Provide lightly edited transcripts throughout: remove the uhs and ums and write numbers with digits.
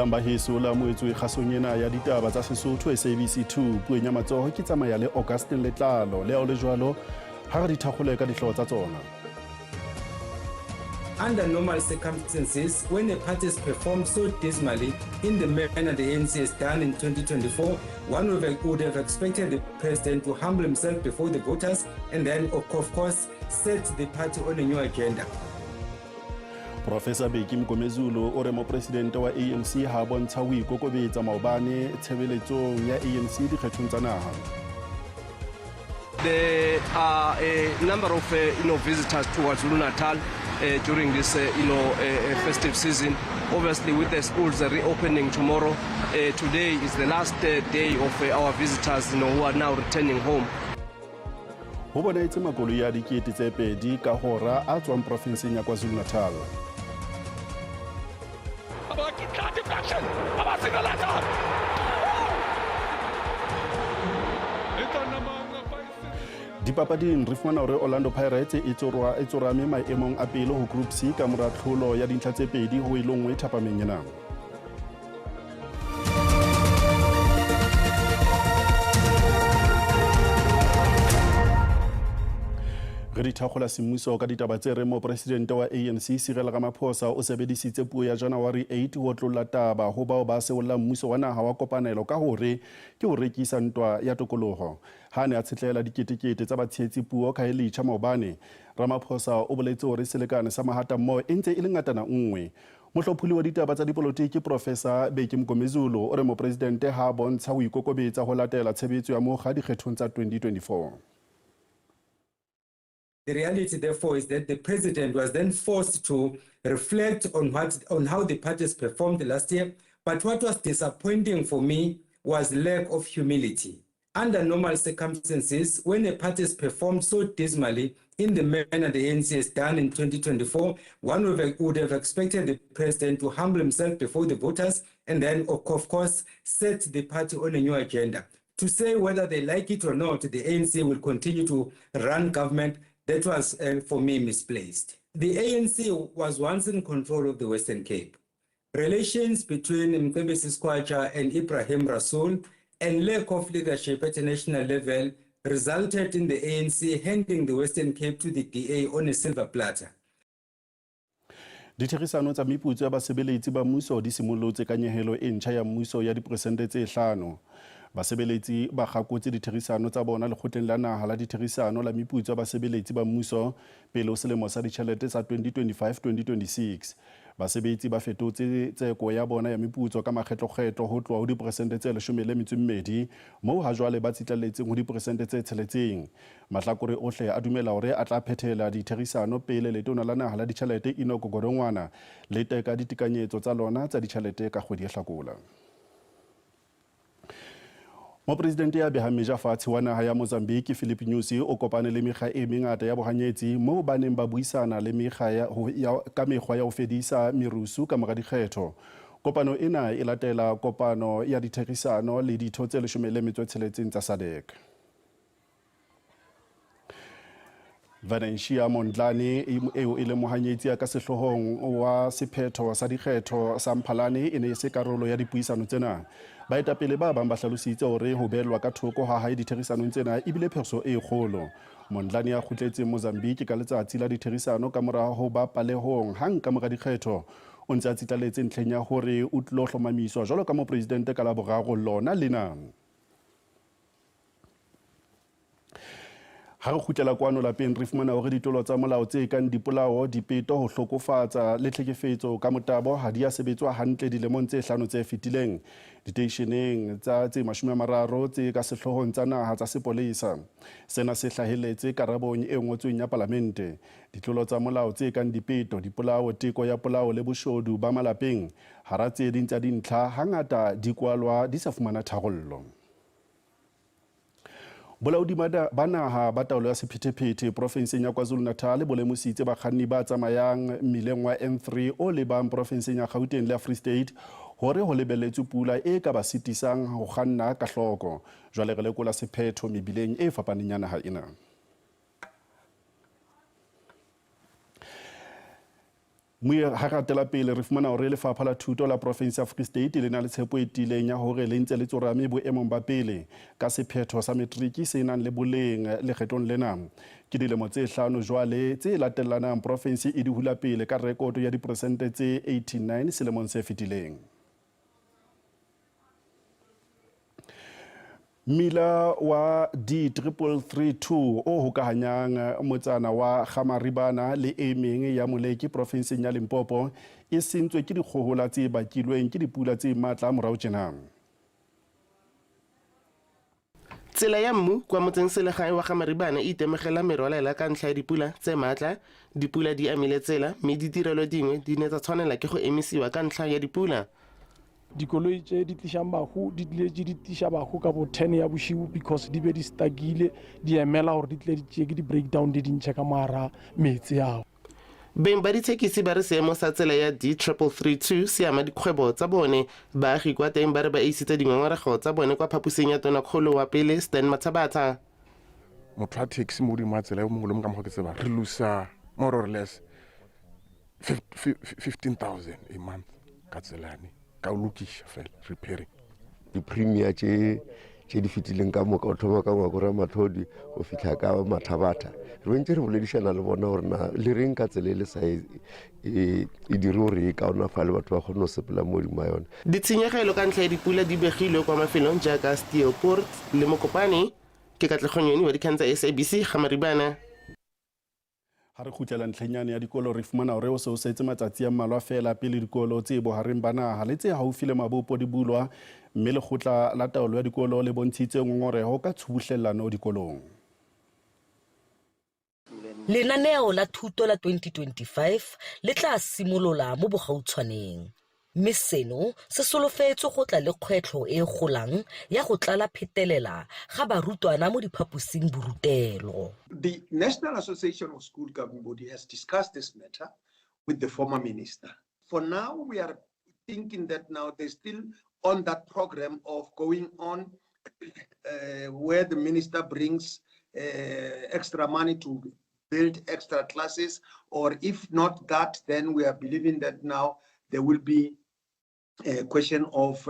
Dumelang ba heso la moetswe kgasong ena ya ditaba tsa Sesotho SABC 2 pueng ya matsoho ke tsamaya le Augustine Letlalo le ao le jwalo ha re di thakgole ka dihlooho tsa tsona. Under normal circumstances, when a party has performed so dismally in the manner the ANC has done in 2024, one would have expected the president to humble himself before the voters and then, of course, set the party on a new agenda. Professor Bheki Mngomezulu o re mopresidente wa ANC ha bontsha ho ikokobetsa maobane tshebeletsong ya ANC dikgethong tsa naha. There are a number of visitors to KwaZulu-Natal during this festive season. Obviously, with the schools reopening tomorrow, today is the last day of our visitors who are now returning home. Ho bonahetse makoloi a 2000 ka hora a tswang profenseng ya KwaZulu-Natal. Dipapading re fumana hore Orlando Pirates e tsorame maemong a pele ho Group C ka mora tlholo ya dintlha tse 2-1 thapameng ena. Re di thakgola semmuso ka ditaba tse reng mopresidente wa ANC Cyril Ramaphosa o sebedisitse puo ya January 8 ho otlolla taba ho bao ba seollang mmuso wa naha wa kopanelo ka hore ke ho rekisa ntwa ya tokoloho. Ha ne a tshetlela diketekete tsa batshehetsi puo Khayelitsha maobane, Ramaphosa o boletse hore selekane sa mahata mmoho e ntse e le ngatana nngwe. Mohlopholi wa ditaba tsa dipolotiki Professor Bheki Mngomezulu o re mopresidente ha bontsha ho ikokobetsa ho latela tshebetso ya mokga dikgethong tsa 2024. The reality, therefore, is that the president was then forced to reflect on how the parties performed last year. But what was disappointing for me was lack of humility. Under normal circumstances, when a party has performed so dismally in the manner the ANC has done in 2024, one would have expected the president to humble himself before the voters and then, of course, set the party on a new agenda. To say whether they like it or not, the ANC will continue to run government. That was, for me, misplaced. The ANC was once in control of the Western Cape. Relations between Mcebisi Skwatsha and Ebrahim Rasool and lack of leadership at a national level resulted in the ANC handing the Western Cape to the DA on a silver platter. Ditherisano tsa meputso ya basebeletsi ba mmuso di simollotse ka nyehelo e ntjha ya mmuso ya diperesente tse 5. Basebeletsi ba kgakotse ditherisano tsa bona lekgotleng la naha la ditherisano la meputso ya basebeletsi ba mmuso pele ho selemo sa ditjhelete sa 2025-2026. Basebetsi ba fetotse tseko ya bona ya meputso ka makgetlokgetlo ho tloha ho diperesente tse 12 moo ha jwale ba tsitlalletseng ho diperesente tse 6. Mahlakore ohle a dumela hore a tla phethela ditherisano pele letona la naha la ditjhelete Enoch Godongwana le teka ditekanyetso tsa lona tsa ditjhelete ka kgwedi ya Hlakola. Mopresidente ya behang meja fatshe wa naha ya Mozambique Filipe Nyusi o kopane le mekga e mengata ya bohanyetsi moo ba neng ba buisana le mekga ka mekgwa ya ho fedisa merusu ka mora dikgetho. Kopano ena e latela kopano ya ditherisano le ditho tse 16 tsa SADC. Venetia Mondlane eo e leng mohanyetsi ya ka sehloohong wa sephetho sa dikgetho sa Mphalane e ne e se karolo ya dipuisano tsena. Baetapele ba bang ba hlalositse hore ho beellwa ka thoko ha hae ditherisanong tsena ebile phoso e kgolo. Mondlane ya kgutletseng Mozambique ka letsatsi la ditherisano ka mora ho ba palehong hang ka mora dikgetho o ntse a tsitlaletse ntlheng ya hore o tlilo hlomamiswa jwalo ka mopresidente ka Laboraro lona lena. Ha re kgutlela kwano lapeng re fumana hore ditolo tsa molao tse kang dipolao, dipeto, ho hlokofatsa le tlhekefetso ka motabo ha di a sebetswa hantle dilemong tse 5 tse fetileng diteisheneng tsa tse 30 tse ka sehloohong tsa naha tsa sepolesa. Sena se hlahelletse karabong e ngotsweng ya palamente. Ditlolo tsa molao tse kang dipeto, dipolao, teko ya polao le boshodu ba malapeng hara tse ding tsa dintlha hangata di kwalwa di sa fumana tharollo. Bolaodi ba naha ba taolo ya sephethephethe profenseng ya KwaZulu-Natal bo lemositse bakganni ba tsamayang mmileng wa N3 o lebang profenseng ya Gauteng le ya Free State hore ho lebelletswe pula e ka ba sitisang ho kganna ka hloko. Jwale re lekola sephetho mebileng e fapaneng ya naha ena. Ha re hatela pele re fumana hore Lefapha la Thuto la Profinse ya Free State le na le tshepo e tiileng ya hore le ntse le tsorame boemong ba pele ka sephetho sa metriki se nang le boleng lekgetlong lena. Ke dilemo tse hlano jwale tse latellanang profinse e di hula pele ka rekoto ya diperesente tse 89 selemong se fetileng. Mmila wa D3332 o hokahanyang motsana wa Gamaribana le e meng ya Moleki profinseng ya Limpopo e sentswe ke dikgohola tse bakilweng ke dipula tse matla morao tjena. Tsela ya mmu kwa motseng selegae wa Gamaribana e itemogela merwalela ka ntlha ya dipula tse maatla. Dipula di amile tsela mme ditirelo dingwe di ne tsa tshwanela ke go emisiwa ka ntlha ya dipula. Dikoloi tše di tlišang bahu di tletše di tliša bahu ka bo 10 ya bošiu because di be di stakile di emela gore di tle di tšee ke di-breakdown di dintšhe ka mogara meetse ao. Beng ba dithekisi ba re seemo sa tsela ya D3332 se ama dikgwebo tsa bone. Baagi kwa teng ba re ba isitse dingongorego tsa bone kwa phaposing ya tonakgolo wa pele Stan Mathabatha. Motho wa taxi mo godimo ga tsela yo mongwe le mongwe ka mokgwa ke tseba re losa more or less 15,000 a month ka tselane ka o lokiša fela repairing. Di-premier tše tše di fetileng ka moka o thoma ka ngwako Ramathodi go fihla ka Mathabatha re bentse re boledišana le bona gore na le reng ka tsela e le sa e e dire gore e kaonafale batho ba kgone go sepela mo godimo ga yone. Ditshenyegelo ka ntlha ya dipula di begilwe kwa mafelong jaaka Steelpoort le Mokopane. Ke Katlego Nyoni wa dikgang tsa SABC Gamaribana. Ha re kgutlela ntlheng yane ya dikolo re fumana hore o se o setse matsatsi a mmalwa feela pele dikolo tse bohareng ba naha le tse haufi le mabopo di bulwa mme lekgotla la taolo ya dikolo le bontshitse ngongoreho ka tshubuhlellano dikolong. Lenaneo la thuto la 2025 le tla simolola mo bogautshwaneng, mme seno se solofetswe go tla le kgwetlho e e golang ya go tlala phetelela ga barutwana mo diphaposingborutelo. The National Association of School Governing Body has discussed this matter with the former minister. For now, we are thinking that now they're still on that program of going on where the minister brings extra money to build extra classes, or if not that, then we are believing that now there will be a question of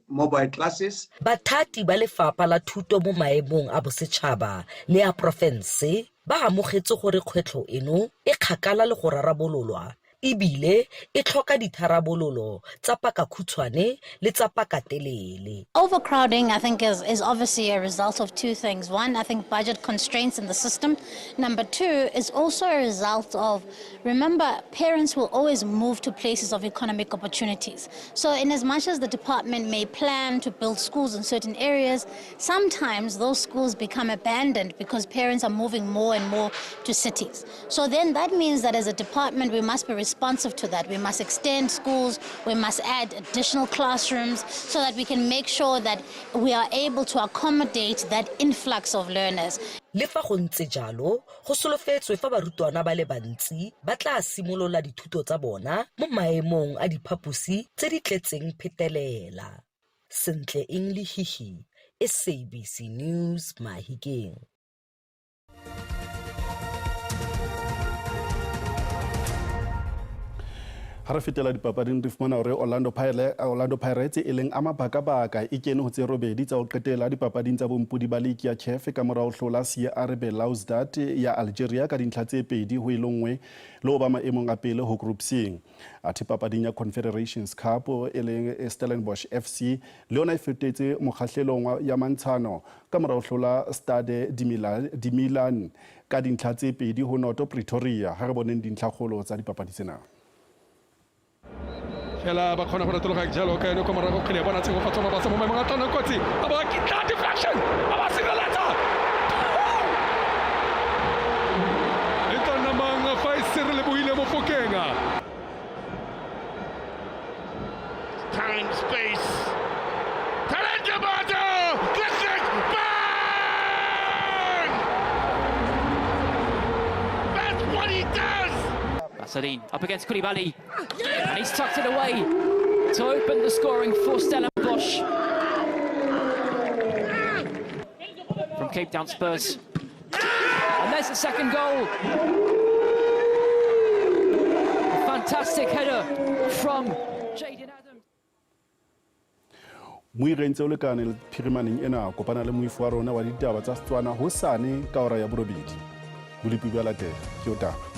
mobile classes. Bathati ba lefapha la thuto mo maemong a bosetšhaba le a porofense ba amogetse gore kgwetlho eno e kgakala le go rarabololwa ebile e tlhoka ditharabololo tsa pakakhutshwane le tsa pakatelele. Overcrowding, I think, is obviously a result of two things. One, I think budget constraints in the system. Number two is also a result of, remember, parents will always move to places of economic opportunities. So in as much as the department may plan to build schools in certain areas, sometimes those schools become abandoned because parents are moving more and more to cities. So then that means that as a department, we must be responsive to that. We must extend schools, we must add additional classrooms so that we can make sure that we are able to accommodate that influx of learners. Le fa go ntse jalo, go solofetswe fa barutwana ba le bantsi ba tla simolola dithuto tsa bona mo maemong a diphaposi tse di tletseng phetelela. Sentle Eng Lehihi, SABC News, Mahikeng. Ha re fetela dipapading re fumana hore Orlando Pirates e leng a mabakabaka e kene ho tse robedi tsa ho qetela dipapading tsa bompodi ba liki ya CAF ka mora ho hlola CR Belouizdad ya Algeria ka dintlha tse 2-1 le ho ba maemong a pele ho Group C. Athe papading ya Confederations Cup e leng Stellenbosch FC le yona e fetetse mokgahlelong ya mantshano ka mora ho hlola Stade di Milan ka dintlha tse 2-0 Pretoria. Ha re boneng dintlhakgolo tsa dipapadi tsena. Fela ba kgona go retologa jalo ka ene kwa morago kgwele ya bona Tshegofatso Mabasa mo maemong a tona kotsi a ba kitla deflection a ba sireletsa e tla nna mang fa e se re lebohile Mofokeng. Time, space. Talente Mbatha! Classic! Bang! That's what he does! Basadien up against Koulibaly, and he's tucked it away to open the scoring for Stellenbosch. From Cape Town Spurs. And there's the second goal. Fantastic header from Jayden Adams. Moireng tse o lekane phirimaneng ena, kopana le moifo wa rona wa ditaba tsa Setswana hosane ka hora ya 8. Bolepi bja latela ke o taba.